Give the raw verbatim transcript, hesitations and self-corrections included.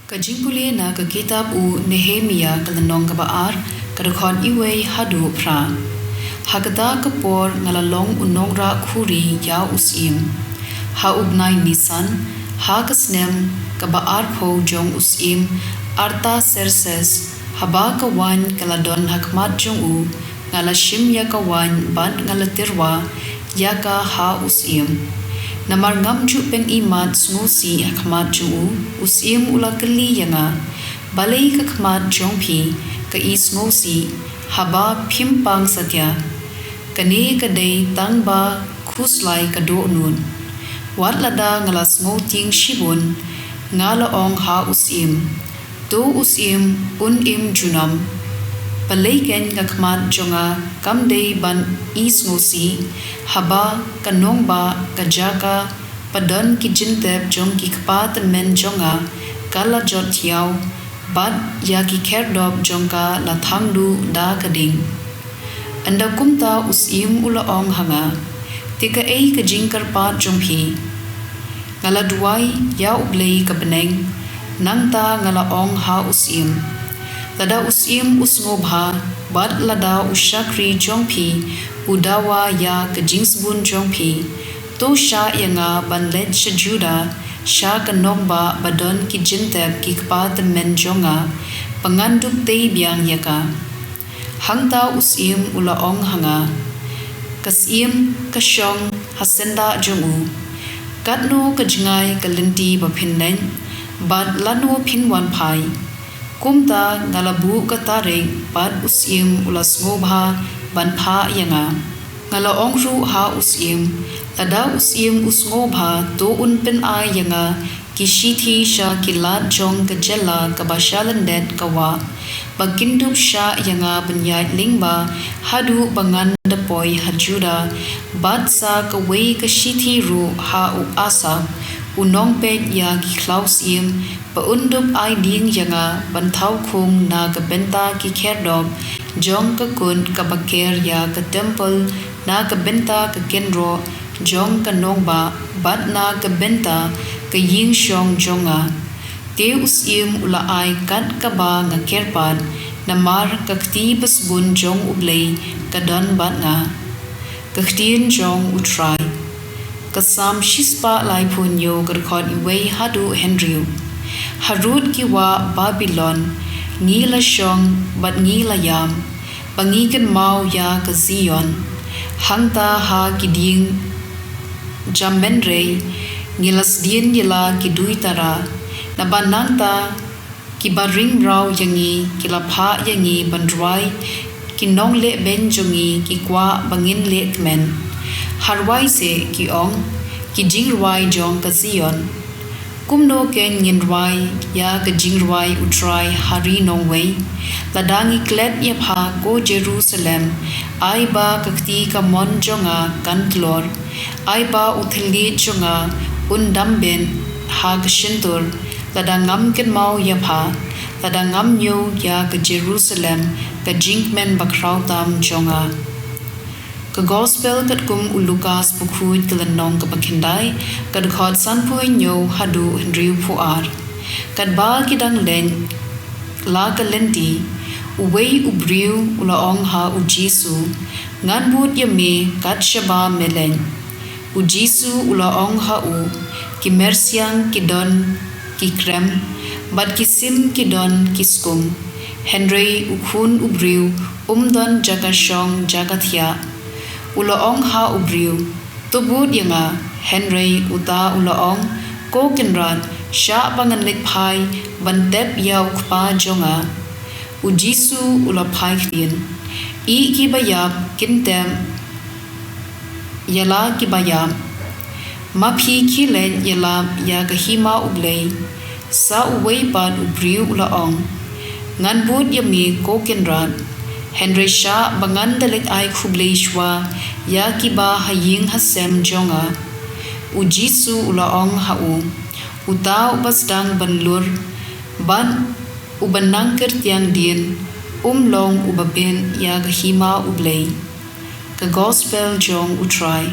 Ka jingpule na ka kitab u Nehemia, ka lynnong kaba ar, ka dkhot iwei haduh phra. Ha kata ka por nga la long u nongrah khuri ïa u syiem. Ha u bnai Nisan, ha ka snem kaba arphew jong u syiem Artaserses, haba ka waiñ ka la don ha khmat jong u, nga la shim ïa ka waiñ bad nga la tyrwa ïa ka ha u syiem. Namar ngam ju pyni mat sngewsih ha khmat jong u, u syiem u la kylli ïa nga, balei ka khmat jong phi ka i sngewsih haba phim pang satia? Kane ka dei tang ba khuslai ka dohnud. Wat lada nga la sngewtieng shibun, nga la ong ha u syiem. To u syiem, un im junom. Balei keiñ ka khmat jong nga kam dei ban i sngewsih, haba ka nongbah, ka jaka ba don ki jingtep jong ki kpa tymmen jong nga ka la jot thiaw, bad ïa ki khyrdop jong ka la thang duh da ka ding. Ynda kumta u syiem u la ong ha nga, te kaei ka jingkyrpad jong phi? Nga la duwai ïa U Blei ka bneng, nangta nga la ong ha u syiem. Lada u syiem u sngewbha, bad lada u shakri jong phi u dawa ïa ka jingsbun jong phi, to shah ïa nga ban leit sha Juda, sha ka nongbah ba don ki jingtep ki kpa tymmen jong nga, ba ngan dup tei biang ïa ka. Hangta u syiem u la ong ha nga, ka syiem ka shong ha syndah jong u. Katno ka jngai ka lynti ba phin leit, bad lano phin wan phai? Kumta nga la buh ka tarik bad u syiem u la sngewbha ban phah ïa nga. Nga la ong ruh ha u syiem, lada u syiem u sngewbha to un pynai ïa nga ki shithi sha ki lad jong ka jylla kaba sha lyndet ka wah, ba kin dup shah ïa nga ban ïaid lyngba haduh ba ngan da poi ha Juda, bad sa kawei ka shithi ruh ha u Asaph, u nongpeit ïa ki khlaw syiem, ba un dup ai ding ïa nga ban thaw khung na ka bynta ki khyrdop jong ka kut kaba ker ïa ka templ, na ka bynta ka kynroh jong ka nongbah, bad na ka bynta ka ïing shong jong nga. Te u syiem u la ai kat kaba nga kyrpad, namar ka kti basbun jong U Blei ka don bad nga. Ka ktien jong U Trai. Ka Salm shispah laiphew hynñiew, ka dkhot iwei haduh hynriew. Harud ki wah Babilon ngi la shong bad ngi la ïam, ba ngi kynmaw ïa ka Zion. Hangta ha ki dieng jam mynrei ngi la sdien ïa la ki duitara, naba nangta kiba ring mraw ïa ngi ki la phah ïa ngi ban rwai, ki nongleh beiñ jong ngi ki kwah ba ngin leh kmen. Ha rwai seh, ki ong, ki jingrwai jong ka Zion. Kumno keiñ ngin rwai ïa ka jingrwai U Trai ha ri nongwei? Lada ngi klet ïa pha, ko Jerusalem, ai ba ka kti kamon jong nga kan tlor, ai ba u thylliej jong nga un dam beit ha ka shyntur, lada ngam kynmaw ïa pha, lada ngam ñiew ïa ka Jerusalem, ka jingkmen bakhraw tam jong nga. Ka Gospel katkum u Lukas bakhuid, ka lynnong kaba khyndai, ka dkhot sanphew hynñiew haduh hynriewphew ar. Katba ki dang leit la ka lynti, uwei u briew u la ong ha U Jisu, ngan bud ïa me kat shaba me leit. U Jisu u la ong ha u, ki myrsiang ki don ki krem, bad ki sim ki don ki skum, hynrei u Khun u briew um don jaka shong jaka thiah. U la ong ha u briew, to bud ïa nga. Hynrei uta u la ong, ko Kynrad, shah ba ngan leit phai ban tep ïa u Kpa jong nga. U Jisu u la phai ktien, ïa kiba ïap kin tep ïa la kiba ïap. Ma phi khie leit ïalap ïa ka hima U Blei. Sa uwei pat u briew u la ong, ngan bud ïa me ko Kynrad, hynrei shah ba ngan da leit ai khublei shuwa ïa kiba ha ïing ha sem jong nga. U Jisu u la ong ha u, uta uba sdang ban lur bad uba nang kyrtiang dien, um long uba bud ïa ka hima U Blei. Ka Gospel jong U Trai.